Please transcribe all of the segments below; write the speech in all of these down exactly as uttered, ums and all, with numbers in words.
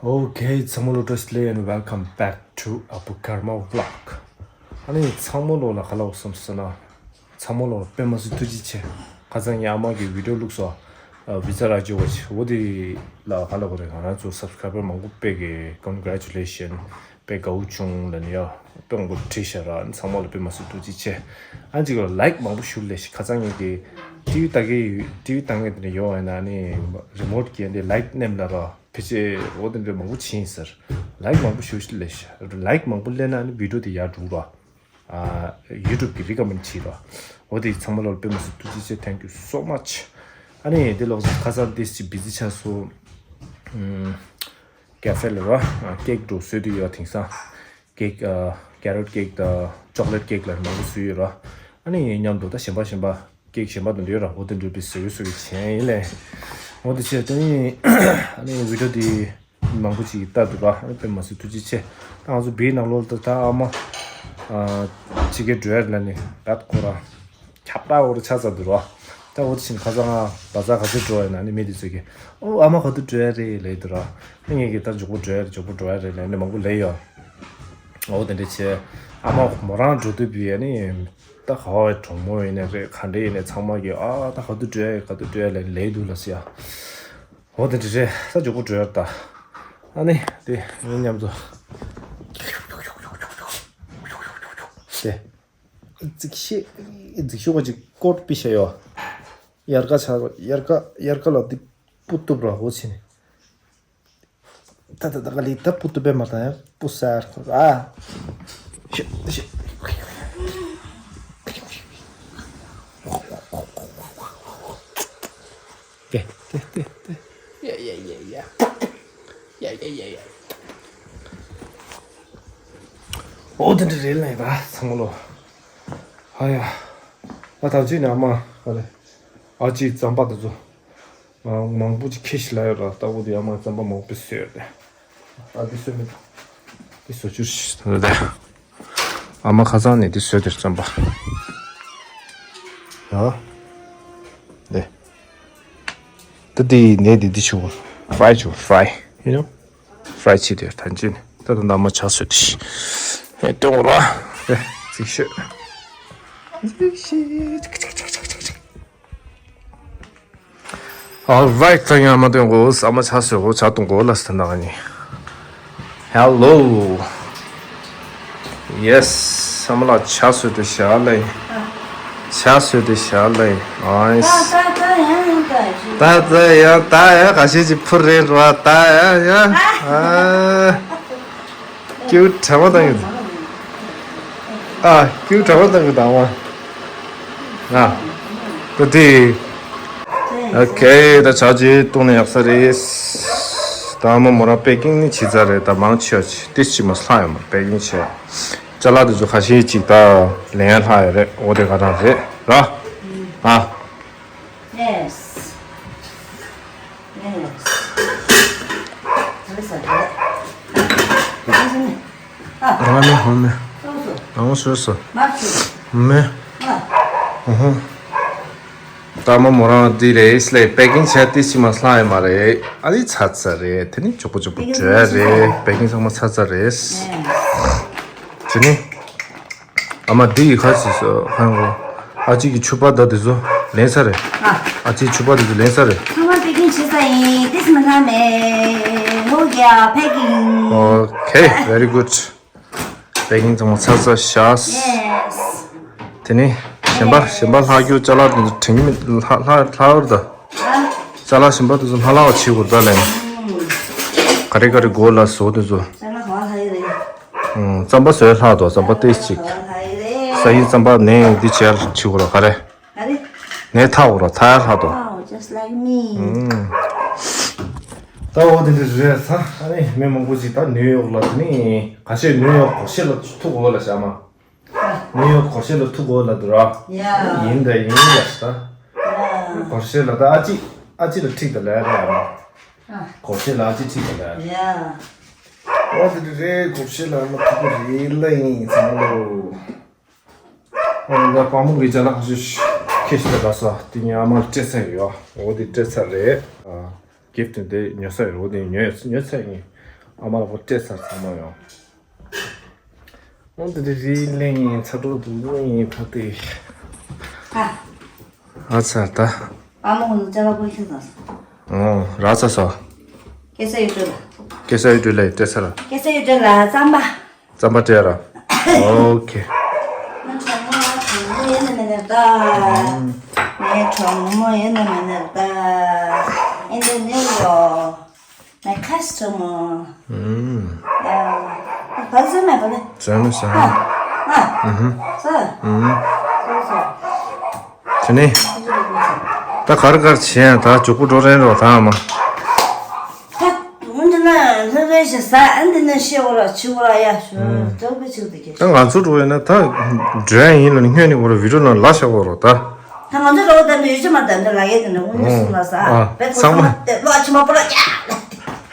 Okay, ཚང་མ་ལོ་བཀྲ་ཤིས་བདེ་ལེགས། And welcome back to Apu Karma Vlog. ཨ་ནི་ཚང་མ་ལོ་ལ་ག་ལ་འོ་བསམ་སོང་ན། ཚང་མ་ལོ་དཔེ་མ་སྲིད་ཐུགས་རྗེ་ཆེ། ཁ་སང་ངའི་ཨ་མ་གི་བི་ཌིའོ་བླུགས་སོ། ཨ། བི་ཛ་རག་ཅིག་ཡོད་པ་ཅིག་འོ་དེ་ལ་ག་ལ་གོ་རེད། ང་རང་ཚོ་སབ་སི་ཀ་རའི་བར་མང་པོ་དཔེ་གི་Congratulations། དཔེ་དགའ་བོ་བྱུང་ལབ་ནས་ཡ། དཔེ་མང་པོ་བྲིས་ཤག་ར། ཚང་མ་ལ་དཔེ་མ་སྲིད་ཐུགས་རྗེ་ཆེ། ཨ་ཅིག་ལ་ལའིཀ་མང་པོ་ཞུ་ལེ་ཤི། ཁ་སང་ངེད་ཀྱི་ཊི་ཝི་ལྟ་གི་ཊི་ཝི་ལྟ་མཁན་དེ་ནས་ཡོང་བ་ཡིན་ན་ནི་རི་མོཊ་གྱིས་འདི་ལའིཀ་མནན་ལ་ར། ཕལ་ཆེར་འོ་དེ་འདྲ་མང་པོ་ཕྱིན་ཡིན་ཟེར། ལའིཀ་མང་པོ་ཞུ་ལེ་ཤི། ལའིཀ་མང་པོ་སླེབས་ན་ནི་བི་ཌིའོ་དེ་ཡར་འགྲོ་ར། ཨ། ཡུ་ཊུབ་གི་རི་ཀ་མེན་ཌི་བྱེད་ར། འོ་དེ་ཚང་མ་ལོ་ལ་དཔེ་མ་སྲིད་ཐུགས་རྗེ་ཆེ། Thank you so much། ཨ་ནི་དེ་ལོག་ཁ་སང་དེ་ཅིག་བི་ཛི་ཆགས་སོང་། ཨམ། ཀེ་ཧྥེ་ལ་ར། ཨ། ཀེག་འདྲ་བཟོས་དུས་ཡོད། དེང་སང་ཀེག་ཨ། ཀེ་རོཊ་ཀེག་དང་ཅོག་ལེཊ་ཀེག་ལ་མང་པོ་བཟོས་ཡོད་ར། ཨ་ནི་མཉམ་དུ་ད་གཞན་པ་གཞན་པ་ཀེག་གཞན་པ་དང་འདྲ་ཡོད་ར། འོ་དེ་འདྲ་བི་བཟོས་བཟོས་བྱས་ཡིན་ལེ། འོ་དེ་བྱས་དེ་ནི་ཨ་ནི་བི་ཌིའོ་དེ་མང་པོ་ཅིག་ལྟ་འདུག་ར། ཨ་ནི་དཔེ་མ་སྲིད་ཐུགས་རྗེ་ཆེ། ད་ང་ཚོ་བིའི་ནང་ལོགས་ལ་ད་ད་ཨ་མ་ཨ། ཅི་གེ་འགྲོ་ཡ་ལ་ནི་ད་ཁོ་ར། ཁྱབ་བསྒྲགས་འོ་རུ་ཆ་ཚ་འདུག་རོ། ད་འོ་དེ་བཞིན་ཁ་སང་ང་བ་ཛར་ག་ཚོད་འགྲོ་ཡ་ན་ནི་མི་དེ་ཚོས་ཀྱི། ཨོ་ཨ་མ་ག་དུས་འགྲོ་ཡ་རེད་ལབ་འདུག་རོ། ཨ་ངས་ཀྱི་ད་མགྱོགས་པོ་འགྲོ་ཡ་རེད། མགྱོགས་པོ་འགྲོ་ཡ་རེད་ལབ་ནི་མང་པོ་ལབ་ཡོད། འོ་དེ་འདྲ་བྱས། ཨ་མ་མོ་རང་འགྲོ་དུས་བི་ཡ་ནི། ད་ག་བ་བའི་གྲོགས་མོ་ཡིན་ནའི་རེད། ག་འདྲ་ཡིན་ནའི་ཚང་མ་གི་ཨ་ད་ག་དུས་འགྲོ་ཡ་ག་དུས་འགྲོ་ཡ་ལབ་ལབ་འདུག་ལ་ཟེར་ཡ། འོ་དེ་འདྲ་རེད། ད་མགྱོགས་པོ་འགྲོ་ཡ་རེད་ད། ཨ་ནི་དེ་ངའི་མཉམ་དུ། དེ། རྫིག་ཤོས། རྫིག་ཤོས་པ་ཅིག་ཀོཊ་པི་ཤ་ཡོ། དབྱར་ཁ་ཆགས་རོ། དབྱར་ཁ་དབྱར་ཁ་ལ་འདི་སྤུ་གཏུབ་ར་འོ་ཕྱིན་ནས། ད་ད་ད་ག་ལི་ད་སྤུ་གཏུབ་པའི་མ་དང་ཡང་སྤུ་སར་ཁོ་ར། ཤི་ཤི། དེ་དེ་དེ་དེ། ཡ་ཡ་ཡ་ཡ། ཡ་ཡ་ཡ་ཡ། འོ་དེ་འདྲ་རེད་ལ་ཡིན་པ་ཚང་མ་ལོ། ཧ་ཡ། ཨ་ཐང་ཅི་ནས་ཨ་མ་ཨ་ལེ། ཨ་ཅིའི་རྩམ་པ་དེ་ཚོ། མང་པོ་ཅིག་ཁྱེར་ཤི་ལ་ཡོད་ར། ལྟ་བུ་དེ་ཨ་མ་རྩམ་པ་མང་པོ་བཟོས་ཡོད་དེ། ཨ་དེ་བཟོས་མེད། དེ་བཟོ་བཅུར་ཤི་ད་དེ། ཨ་མ་ཁ་སང་ནས་དེ་བཟོས་དེར་རྩམ་པ། ཡ། དེ། ད་དེ་ནས་དེ་དེ་ཆུ་ཧྥ་རའི་ཆུ་ཧྥ་རའི། ཡིན་ནོ། ཧྥ་རའི་བྱེད་དེ་ཐན་ཅིན་ད་དུང་མནའ་མ་ཆགས་སོད་དེ་ཤི། ཧེ་སྟོན་ར། ཧེ་རྫིག་ཤོད། རྫིག་ཤོད། Alright། ད་ཡང་མ་སྟོན་གོ་ས་མ་ཆགས་སོད་གོ་ཆགས་གཏོང་གོ་ལ་ས་ན་ནི། Hello། Yes། ས་མ་ལ་ཆགས་སོད་དེ་ཤ་ལེ། ཆགས་སོད་དེ་ཤ་ལེ། Nice། ད་ད་ཡང་ད་ད་ཡང་ད་ཡང་ད་ཡང་ག་ཤེད་ཅིག་ཕུར་རེད་ར། ད་ཡང་ཡང་ཨ། ཀྱུ་གྲ་མ་བཏང་གི། ཨ། ཀྱུ་གྲ་མ་བཏང་གི་དང་བ། ཨ། ད་དེ། ཨོ་ཁེ། ད་ཆ་ཅི་བཏུང་ནས་ཡག་ས་རེད། ད་མ་མོ་རང་པེ་ཀིང་ནི་བྱེད་ཚར་རེད། ད་མང་ཆེ་བ་ཏིས་ཅི་མ་སླ་ཡོད་མ་པེ་ཀིང་བྱས། ཅ་ལག་དེ་ཚོ་ཁ་ཤས་ཅིག་ད་ལེན་ཡ་ལྷག་ཡོད་རེད། འོ་དེ་ག་རང་རེད་ར། ཨ། Yes. Yes. ཨ་མ་མེ་ཧོ་མེ། ཨ་མ་སོ་སོ། མེ། ཨ་ཧོ། ད་མ་མོ་རང་འདི་རེད་ལས་པེ་ཀིང་བྱས་ཏིས་ཅི་མ་སླ་ཡོད་མ་རེད། ཨ་ནི་ཚར་ཚར་རེད། དེ་ནི་མགྱོགས་པོ་མགྱོགས་པོ་འགྲོ་ཡ་རེད། པེ་ཀིང་ཚང་མ་ཚར་ཚར་རེད། དེ་ནི། ཨ་མ་འདི་ཡི་ཁ་ཅིག་སོ་ཧང་གོ། ཨ་ཅིག་གི་ཕྱུ་པ་ད་དེ་ཚོ་ལེན་ས་རེད། ཨ། ཨ་ཅིག་ཕྱུ་པ་དེ་ཚོ་ལེན་ས་རེད། ཚང་མ་པེ་ཀིང་བྱེད་ས་ཡིན། ཏིས་མ་སླ་མེད། ཧོ་ཡ་པེ་ཀིང་། Okay, very good། པེ་ཀིང་ཚང་མ་ཚར་ཚར་བཞག Yes. དེ་ནི་གཞན་པ་གཞན་པ་ལྷག་རྒྱུ་ཅ་ལག་དེ་ཚོ་དྲན་གྱི་མེད། ལྷག་ལྷག་ལྷག་ར་ད། ཨ། ཅ་ལག་གཞན་པ་དེ་ཚོ་ལྷག་ལྷག་བྱེད་དགོས་ད་ལན། ག་རེ་ག་རེ་དགོས་ལ་བཟོ་དེ་ཚོ། ཅ་ལག་ག་ལྷག་ཡོད་རེད། ཨང་། རྩམ་པ་བཟོས་ལྷག་དོ། རྩམ་པ་ཏོག་ཙམ་ཅིག་ས་ཡི་རྩམ་པ་ནས་འདི་བྱས་ལ་བྱེད་དགོས་ལ་ག་རེ། ག་རེ། ནས་ཐག་འོ་ར་ཐག་ཡ་ལྷག་དོ། Wow, just like me. ཨང་། ད་འོ་དེ་འདྲ་རེད་ས། ཨ་ནི་མི་མང་པོ་ཞིག་ད་ནིའུ་ཡོག་ལ་དེ་ནི་ག་ཤེད་ནིའུ་ཡོག་གོ་ཤེད་ལ་ཐུག་འོ་ལ་བྱ་མ། ནིའུ་ཡོག་གོ་ཤེད་ལ་ཐུག་འོ་ལ་དུ་ར། ཡ། ཡིན་ད་ཡིན་ལ་ས། ཡ། གོ་ཤེད་ལ་ད་ཨ་ཅི་ཨ་ཅི་ལ་ཁྲིག་ད་ལ་ཡ་ར་མ། ཨ། གོ་ཤེད་ལ་ཨ་ཅི་ཁྲིག་ད་ལ་ཡ། ཡ། འོ་དེ་འདྲ་རེད། གོ་ཤེད་ལ་མ་ཐུག་གི་རེད་ལ་ཡིན་ཚང་ལོ། ཨོ་ད་པ་མོ་གི་ཅ་ལག་ཞིག་ཁྱེར་ཤི་ད་ལ་ས། དེ་ཉི་ཨ་མ་ལ་སྤྲད་ཚར་ཡོད། འོ་དེ་སྤྲད་ཚར་རེད། ཨ། གིཕ་ཊི་དེ་ཉོ་ས་ཡོད། འོ་དེ་ཉོ་ཉོ་ཚར་ཡིན། ཨ་མ་ལགས་པོ་སྤྲད་ཚར་ཚང་མ་ཡོང་། འོ་དེ་དེ་རི་ལེན་ཚ་དྲོ་དུ་ལེན་ད་དེ། ཨ་ཚར་ད། ཨ་མ་ཧོ་ནུ་ཅ་ལ་པོ་ཁྱེད་ཚ་སོ། ཨོ་ར་ཚ་སོ། སྐད་ས་ཡོད་དྲོད་ལ། སྐད་ས་ཡོད་དྲོད་ལ་སྤྲད་ཚར། སྐད་ས་ཡོད་དྲོད་ལ་རྩམ་པ། རྩམ་པ་སྤྲད་ར། ཨོ་ཁེ། ང་གྲོགས་མོ་གྲོགས་མོ་ཡིན་ནི་མིན་ནི་ད། ངའི་གྲོགས་མོ་ཡིན་ནི་མིན་ནི་ད། ཨིན་དི་ནི་ཡོ། My customer. ཨུམ། ཡ། བ་ཟ་མེད་པ་ལེ། ཟ་མེད་ཟ་ཨ། མེད། ཨ། ཨུ་ཧུམ། ཟ། ཨུམ། ཟ་ཟ། དེ་ནས། ད་གར་གར་བྱེད་ཡང་ད་མགྱོགས་པོ་འགྲོ་རན་རོགས་ད་ཨ་མ། ད་འོན་ཏེ་ན་ལྷོད་ལྷོད་ཞིག་ཟ་ཨ་འདི་ན་ཤི་བ་ར་ཆུ་བ་ར་ཡ་ཞུ་ཨུམ། ལྟོགས་པའི་ཆུ་དེ་ཀྱེ། ད་ང་ཚོ་འགྲོ་ཡིན་ན་ད་འགྲོ་ཡ་ཡིན་ལ་ནི་སྔོན་ནས་འོ་ར་བི་ཌིའོ་ནང་ལ་བཞག་གོ་རོགས་ད། ད་ང་ཚོ་རོགས་ད་ནི་ཡོད་ཅི་མ་ད་འདི་ལ་ཡེ་དེ་ན་དངོས་གནས་སུ་ལ་ཟ་ཨ། བས་ཐོག་ཚང་མ་ཚང་མ་དེ་ལོ་ཨ་ཆུ་མ་པོ་ར་ཡ།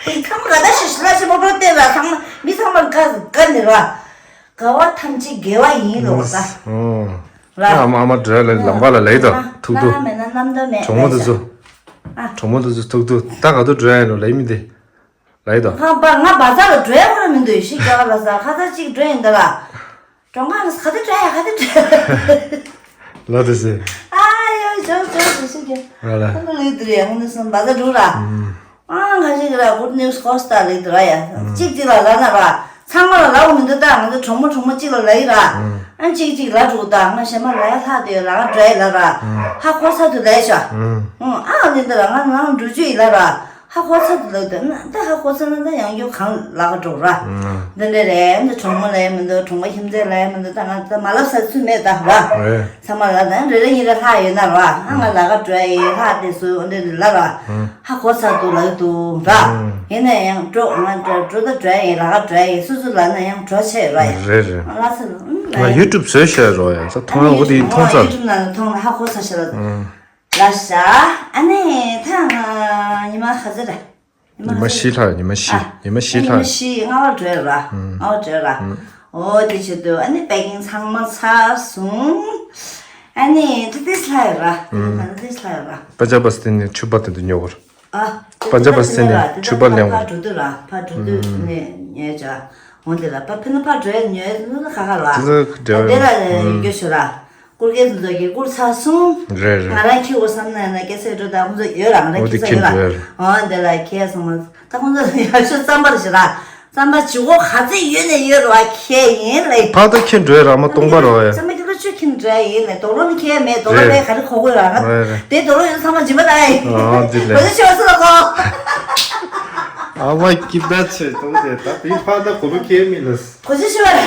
ཚང་མ་ང་ད་ཤི་ཤི་ལ་ཤི་མ་པོ་ར་བལྟས་ལ་ཚང་མ་མི་ཚང་མ་དགའ་དགའ་ནི་ར། དགའ་བ་ཐམས་ཅད་དགེ་བ་ཡིན་ལོ་ད། ཨོ། ར། ཨ་མ་ཨ་མ་འདྲ་ལ་ལམ་ཁ་ལ་ལེགས་དང་ཐུག་ཐུག། མེད་ན་རྣམ་དག་མེད་གྲོགས་མོ་དེ་ཚོ། ཨ། གྲོགས་མོ་དེ་ཚོ་ཐུག་ཐུག་ད་ག་དུ་འགྲོ་ཡ་ཡིན་ལོ་ལེགས་མི་དེ། ལེགས་དང་། ང་པ་ང་བ་ཟ་ལ་འགྲོ་ཡ་ཁོ་ར་མི་འདུག་ཤི་རྒྱ་ག་ལ་ཟ་ཁ་ཚ་གཅིག་འགྲོ་ཡིན་ད་ལ། གྲོང་ཁ་ལ་ག་དུ་འགྲོ་ཡ་ག་དུ་འགྲོ་ཡ། ལ་དེ་ཟེར། ཨ་ཡོ་ཇོ་ཇོ་ཇོ་ཤི་རྒྱ། ང་ལ། ཁོ་ལ་ལེགས་དུ་རེད་ཧུན་ནི་སོང་བ་ཟ་འགྲོ་ར། ཨ་ང་ཞིག་ར་good news Costa ལེགས་དུ་ར་ཡ། གཅིག་གཅིག་ལ་ལ་ན་ར། ཚང་མ་ལ་ལ་འོ་མི་འདུག་ད་ང་ཚོ་གྲོགས་མོ་གྲོགས་མོ་གཅིག་ལ་ལ་ཡི་ར། ཨ་གཅིག་གཅིག་ལ་འགྲོ་ད་ང་ཞེ་མ་ལ་ཡ་ལྷག་དེ་ལ་ང་འགྲོ་ཡི་ལ་ར། ཧ་གོ་ས་དུ་ལ་ཡི་ཤ། ཨ་ལི་འདི་ར་ང་ང་འགྲོ་རྒྱུ་ཡི་ལ་ར། ཧ་གོ་ས་དུ་ལ་དུ་ད་ཧ་གོ་ས་ན་ད་ཡང་རྒྱུ་གང་ལ་ག་འགྲོ་ར། འདི་འདྲ་རེད་འདི་གྲོགས་མོ་ལ་ཡ་མི་འདུག་གྲོགས་མོ་ཁྱིམ་མཚེས་ལ་ཡ་མི་འདུག་ད་ང་ད་མ་ལབ་ས་ཚུལ་མེད་ད་ར། ཚང་མ་ལ་ད་རེ་རེ་གཉིས་རེ་ལྷག་ཡོད་ན་ར། ཨ་ང་ལ་ག་འགྲོ་ཡི་ལྷག་དེ་སུ་འདི་ལ་ར། ཧ་གོ་ཚར་འདུག་ལབ་འདུག་ར། ཡིན་ན་ཡང་འགྲོ་ང་འགྲོ་འགྲོ་ད་འགྲོ་ཡ་ཡིན་ལ་ག་འགྲོ་ཡ་ཡིན་སུ་སུ་ལབ་ན་ཡང་འགྲོ་ཆེ་ར་ཡ། རེད་རེད། ང་ལ་ཚར་ལ་ཡུ་ཊུབ་བཟོས་ཤག་རོ་ཡ་ས་མཐོང་ཡ་འོ་དེ་ཡིན་མཐོང་ཚར། ཡུ་ཊུབ་ནང་ལ་མཐོང་ན་ཧ་གོ་ཚར་ཤག་ལ། ལ་ཤ། ཨ་ནི་ད་ང་ཉི་མ་ག་ཚོད་རེད། ཉི་མ་བཞི་ལྷག་ཉི་མ་བཞི། ཨ། ཉི་མ་བཞི་ལྷག་ཉི་མ་བཞི་སྔ་བར་འགྲོ་ཡ་ར། སྔ་བར་འགྲོ་ཡ་ར། འོ་དེ་བྱེད་དུས་ཨ་ནི་པེ་ཀིང་ཚང་མ་ཚར་སོང་། ཨ་ནི་ཏི་ཏིས་ལྷག་ཡོད་ར། ཏི་ཏིས་ལྷག་ཡོད་ར། པན་ཇབ་པ་སི་ཏི་ནས་ཕྱུ་པ་དེ་འདྲ་ཉོ་བར། ཨ། པན་ཇབ་པ་སི་ཏི་ནས་ཕྱུ་པ་ལེན་བར། ཕར་འགྲོ་དུས་ར་ཕར་འགྲོ་དུས་ནས་ཉོས་བྱ། འོ་དེ་ལ་པ་ཕི་ན་ཕར་འགྲོ་ཡ་ཉོས་ནི་ཁ་ཁ་ལ། དེ་ཚོ་འབྲེལ་བ་དེ་ལ་ཡོད་ཤོད་ར། སྐུར་སྐྱེལ་དུ་འཛོག་གི་སྐུར་ཚར་སོང་། རེད་རེད། ང་རང་ཁྱི་འོ་བསམ་ན་ན་སྐྱེ་སེ་འགྲོ་ད་ཁོང་ཚོ་ཡོད་ར་ང་རང་ཁྱི་ཚ་ཡོད་ར། འོ་འདི་ལ་ཁྱེད་སོང་མ་ད་ཁོང་ཚོ་ཡག་ཤོས་རྩམ་པར་ཞིག་ར། རྩམ་པ་ཇུ་གོ་ག་ཚད་ཡོད་ནས་ཡོད་ར་ཁྱེད་ཡིན་ལེ། ཕ་ད་ཁྱི་འགྲོ་ཡ་ར་མ་སྟོང་པ་ར་ཡ། རྩམ་པ་ཁྱི་ལོ་ཆུ་ཁྱི་འགྲོ་ཡ་ཡིན་ལེ་དོ་ལོ་ནི་ཁྱེད་མེད་དོ་ལོ་མེད་ག་རེ་གོ་གོ་ར་ང་། རེད་རེད། དེ་དོ་ལོ་ཡོད་ཚང་མ་སྦྱིན་པ་ད་ཡ་ཡིན། ཨ་འདི་ལེ། བོད་ཆུ་བ་སུ་ལ་གོ། ཨ་མ་སྐྱིད་པ་ཆེ་གཏོང་དེ་ད་དེ་ཕ་ད་གོ་ལོ་ཁྱེད་མི་ལ། གོ་ཆུ་ཆུ་བ་ར།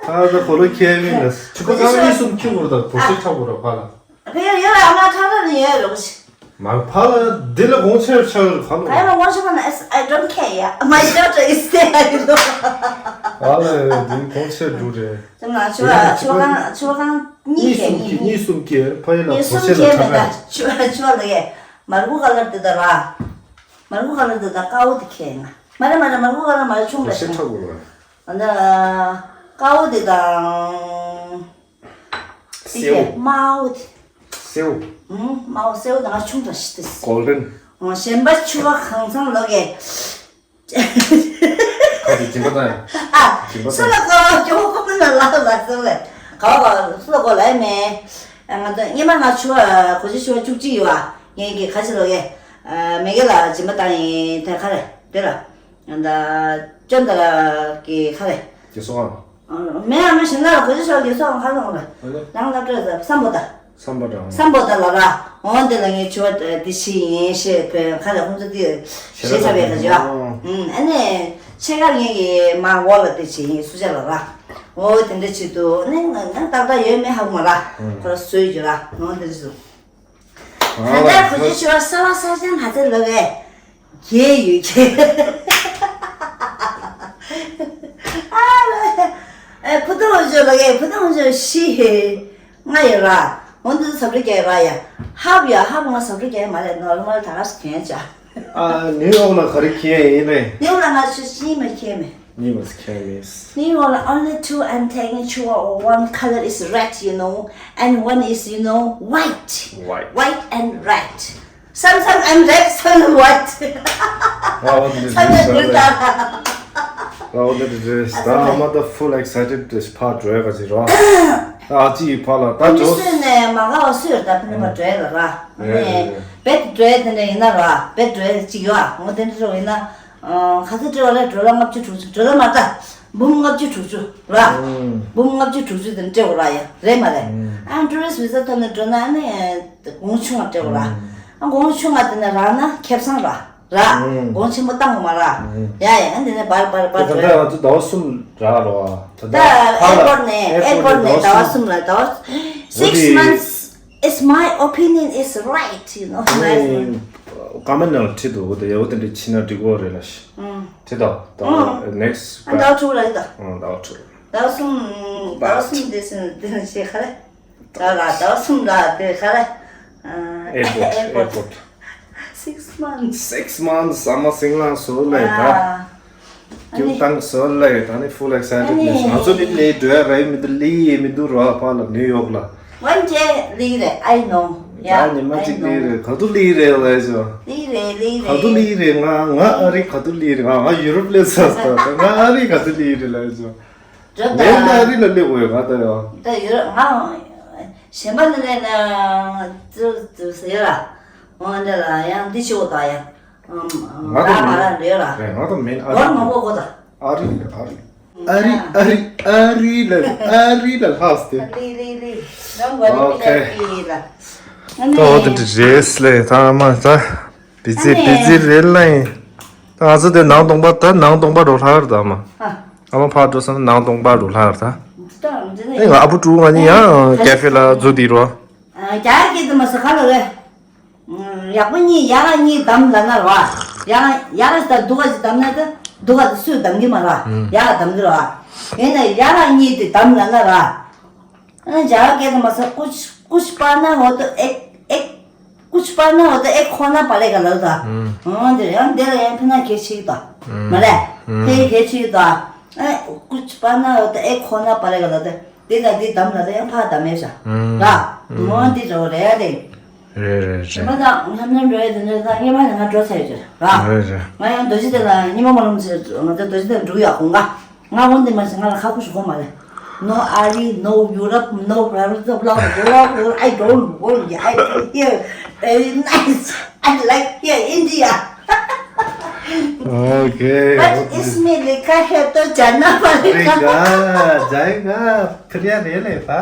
ཨ་ད་གོ་ལོ་ཁྱེད་མི་ལ། ཆུ་ཁ་གང་མི་གསུམ་ཁྱུ་བོར་ད་གོ་ཆུ་ཆ་བོར་ཕ་ལ། ཕེ་ཡོད་ཡོད་ཨ་མ་ཁྲ་ཁྲ་ནི་ཡོད་རོགས་ཤིག་མ་ཕ་ལ་འདི་ལ་དགོང་ཆེར་ཆག་ཁ་ལོ། ཨ་མ་དགོང་ཆེར་མ་ན་I don't care yeah my daughter is there you know། ཨ་ལ་འདི་དགོང་ཆེར་འགྲོ་རེད། དེ་ན་ཆུ་བ་ཆུ་བ་གང་ཆུ་བ་གང་གཉིས་ཁྱེད་གཉིས་གཉིས་གསུམ་ཁྱེད་ཕ་ཡི་ལ་གོ་ཆེ་ལ་ཆག་ཁ། ཆུ་བ་ཆུ་བ་ལ་ཡེ་མར་ཁུ་ཁ་ལར་འདི་ད་ར། མར་ཁུ་ཁ་ལར་འདི་ད་དཀར་བོ་འདི་ཁྱེད་ང་། མ་རེད་མ་རེད་མར་ཁུ་ཁ་ལར་མ་རེད་ཆུང་དྲགས་ཤིང་། ཨ་ན་དཀར་བོ་འདི་དང་། སེའུ། དམར་པོ་དེ། སེའུ། ཨུམ། དམར་པོ་སེའུ་དང་ང་ཆུང་དྲགས་ཤིག་ཏེ། གོལ་ཌན། ཨོ་གཞན་པ་ཕྱུ་པ་གང་ཚང་ལོག་གེ། ཁ་དེ་སྦྱིན་པ་བཏང་ཡ། ཨ། སྦྱིན་པ་སུ་ལ་བཏང་ཡ། གོ་སྐྱོ་པོ་ཁོ་ན་ལ་ལ་ལ་སོང་ལེ། ག་བ་ག་སུ་ལ་གོ་ལ་ཡ་མེ། ཨ་ང་ཚོ་སྔོན་མ་ང་ཕྱུ་པ་གོ་ཆེ་ཕྱུ་པ་བཅུ་གཅིག་ཡོད་ཨ། ངས་ཀྱི་ཁ་ཆེ་ལོག་གེ། ཨ་མེ་གེ་ལ་སྦྱིན་པ་བཏང་ཡིན་དེ་ཁ་རེ་དེ་ལ། ད་ཅོན་ད་ལ་གི་ཁ་རེ། དེ་སོང་ཨ། མེད་ཨ་མ་ཞིག་ན་གོ་ཆེ་ཤོག་གི་སོགས་ཁ་ལོང་ར། ཨ་ནི། རང་ལ་སྤྲོད་ཟ་བསམ་པོ་ད། བསམ་པ་དང་། བསམ་པོ་ད་ལ་ར། འོ་འདི་ལ་ངས་ཆུ་བ་འདི་ཤི་ཡིན་ཞེས་བོད་ཁ་ལ་ཁོང་ཚོ་འདི་ཞེས་བྱ་བའི་ཁ་ཆུ་ཨ། ཨུམ་ཨ་ནི་ཕྱེད་ཀ་ངས་ཀྱི་མ་འོ་ལ་འདི་ཤི་ཡིན་སུ་ཆ་ལ་ར། འོ་དེ་འདྲ་བྱེད་དུ་ནི་ང་ང་ཏག་ཏག་ཡོད་མེད་ཧ་གོ་མ་ར། ཁོ་ར་སོས་རྒྱུ་ར་འོ་འདི་འདྲ་བྱེད་དུ། ད་ལྟ་གོ་ཆེ་ཤོག་ས་བ་ས་ཅན་ང་ཚོ་ལོ་བས་རྒྱལ་ཡོད་ཀྱི། ཨ་ལ། ཨེ་བུ་ཏོ་ཧོ་ཅོ་ལོ་གས་བུ་ཏོ་ཧོ་ཅོ་ཤི་ཧེ། ང་ཡོད་ར། འོན་ཏེ་ཟབ་རི་རྒྱལ་ར་ཡ། ཧབ་ཡ་ཧབ་ང་ཟབ་རི་རྒྱལ་མ་རེད་ནོར་མལ་ད་ག་སུ་གྱོན་ཅག་ཨ་ནིའུ་ཡོག་ལ་ག་རེ་གྱོན་ཡིན་ནས། ནིའུ་ཡོག་ལ་ང་ཆུ་ཤི་མ་གྱོན་མེད། New is careless. New one, only two I'm taking, two are one color is red, you know, and one is, you know, white. White. White and red. Sometimes I'm red, sometimes white. Wow, this is sometimes green color. Wow, that is this. That's okay. I'm not the full excited this part, right? ཨ་ཅི་ཕ་ལ་ད་ཨ་ནི་ཇོ་སུས་ནས་མ་དགའ་བ་སུ་ཡོད་ད་ཕ་ནི་མ་འགྲོ་ཡ་ལ་ར། ཨ་ནི་བེད་འགྲོ་ཡ་དེ་འདྲ་ཡིན་ན་ར་བེད་འགྲོ་ཡ་ཅིག་ཡོད་ཨ་ངོ་དེ་འདྲ་རོ་ཡིན་ན། ག་ཚོད་སྤྲད་པ་རེད་ཌོ་ལར་ལྔ་བཅུ་དྲུག་ཅུ་ཌོ་ལར་མ་ད་འབུམ་ལྔ་བཅུ་དྲུག་ཅུ་ར། འབུམ་ལྔ་བཅུ་དྲུག་ཅུ་དེ་འདྲ་སྤྲད་དགོས་ར་ཡ་རེད་མ་རེད། ཨ་ཊུ་རི་སི་ཊི་བི་ས་ཐོབ་ནས་འགྲོ་ན་ཨ་ནི་གོང་ཆུང་བ་སྤྲད་དགོས་ར། ཨ་གོང་ཆུང་བ་དེ་ནས་རག་ན་ཁེ་བཟང་ར། ར། ཨང་། གོང་ཆེན་པོ་བཏང་དགོས་མ་ར། ཨང་། ཡ་ཡ་ཨ་འདི་ནས་བར་བར་བར་ད་ལྟ་ང་ཚོ་ཟླ་བ་གསུམ་རག་རོ། ད་ཨེར་པོར་ཊི་ནས་ཨེར་པོར་ཊི་ནས་ཟླ་བ་གསུམ་ལ་ཟླ་བ་six months is my opinion is right, you know, my opinion. ཀ་མེན་ནང་ཁྲིད་འདུག་དེ་ཡག་པོ་དེ་འདྲ་ཕྱིན་ན་འགྲིག་གོ་རེད་ལ་ཤི། ཨང་། ཁྲིད་དོ། ད་ཨང་། ནེག་སི་ཊི་ཨ་ཟླ་བ་དྲུག་ལ་ཡིན་ད། ཨང་ཟླ་བ་དྲུག་ཟླ་བ་གསུམ་ཟླ་བ་གསུམ་དེ་སྲིད་དེ་ནས་ཤེས་ག་རེ། ད་ལ་ཟླ་བ་གསུམ་ལ་དེ་ག་རེ། ཨེར་པོར་ཊི་ཨེར་པོར་ཊི། Six months. Six months ཨ་མ་སིང་ལང་སོ་ལེ་ད། ཨ་ཀྱུ་ནི་ཏང་སོ་ལེ་ད་ནི་ཧྥུལ་ཨེག་སའི་ཊེཌ་ནེ་ང་ཚོ་ནི་ལེ་འགྲོ་ཡ་རེད་མི་འདུག་ལེ་ཡེ་མི་འདུག་རོ་ཕ་ལ་ནིའུ་ཡོག་ལ། One day ལེ་རེད། I know. Yeah, ད་ནི་མ་གཅིག་ལེ་རེད། ག་དུ་ལེ་རེད་ལེ་ཇོ། ལེ་རེད་ལེ་རེད། ག་དུ་ལེ་རེད། ང་ང་ཨ་རི་ག་དུ་ལེ་རེད། ང་ང་ཡུ་རོབ་ལེ་ས་ས་ད་ང་ཨ་རི་ག་དུ་ལེ་རེད་ལེ་ཇོ། འགྲོ་ད། ངས་ད་རི་ལ་སླེབས་དགོས་ཡོད་ང་ད་ཡོད། ད་ཡོད་ང་། གཞན་པ་ནི་ལས་ན་ཙུ་ཙུ་ཟེར་ལ། འོ་འདི་ལ་ཡང་འདི་ཞིག་འོ་ད་ཡང་། ང་ད་མ་ར་འདྲེ་ལ། རེད་ང་ད་མིན་ཨ་རི། ང་མ་གོ་གོ་ད། ཨ་རི་ཨ་རི་ཨ་རི་ཨ་རི་ཨ་རི་ལ་ཨ་རི་ལ་ལྷག་སྟེ། ལི་ལི་ལི། རང་གོ་རི་པི་ལ་ལི་ལ། ད་འོ་དེ་འདྲ་རེད་ལས་ད་མ་ད། བི་ཛི་བི་ཛི་རེད་ལ་ཡིན། ད་ང་ཚོ་དེ་ནང་སྟོང་པ་ད་ནང་སྟོང་པ་འགྲོ་ལྷག་རེད་ད་མ། ཨ་མ་ཕར་འགྲོ་སོང་ན་ནང་སྟོང་པ་འགྲོ་ལྷག་རེད་ད། ཨེ་ང་ཨ་བུ་ཀྲུའུ་ང་གཉིས་ཡང་ཀེ་ཧྥེ་ལ་འཛུལ་དེ་རོ། རྒྱ་སྐད་དུ་མ་ཟ་ཁ་ལ་རེད། ཡག་པོ་གཉིས་ཡ་ར་གཉིས་བདམས་ལ་ན་ར། ཡ་ར་ཡ་ར་ད་སྡུག་ག་ཅིག་བདམས་ན་ད་སྡུག་ག་ད་སུས་བདམས་གི་མ་ར། ཡ་ར་བདམས་གི་ར། ཡིན་ན་ཡ་ར་གཉིས་དེ་བདམས་ལ་ན་ར། ཨ་ནི་རྒྱ་གར་སྐད་དུ་མ་ཟ་ཀུཆ་ཀུཆ་པ་ན་འོ་དོ་ཨེ་ཨེ། ཀུཆ་པ་ན་འོ་དོ་ཨེ་ཁོ་ན་པ་ལེ་ག་ལ་ད། ཨང་དེ་ཡང་དེ་ལ་ཡང་ཕི་ན་གལ་ཆེ་གི་ད། མ་ལེ། དེ་གལ་ཆེ་གི་ད། ཨེ་ཀུཆ་པ་ན་འོ་དོ་ཨེ་ཁོ་ན་པ་ལེ་ག་ལ་ད། དེ་ད་དེ་དམ་ལ་ད་ཡང་ཕ་དམ་མེ་ཤ། ར། འོ་དེ་རོ་རེ་རེ། རེད་རེད་རེད། མ་ད་ལྷམ་ལྷམ་རོ་ཡ་དེ་འདྲ་ད་ངེས་མ་ནི་ང་འགྲོ་ཚར་ཡོད་ཅེ་ར། རེད་རེད། ང་ཡང་རྡོ་རྗེ་གདན་ལ་ཉི་མ་མ་ལོམ་ཟེར་ང་ད་རྡོ་རྗེ་གདན་འགྲོ་གི་ཡོད་དགོངས་ཀ་ང་འོན་ཏེ་མ་ཟེར་ང་ལ་ཁ་ཁུ་ཞུ་གོ་མ་རེད། No Ari, no Europe, no blah, blah, blah, blah, blah, I don't want, I don't here. Very nice. I like here, India. Okay. But इसमें लिखा है तो जाना पड़ेगा। जाएगा, जाएगा। फिर यार ये लेता।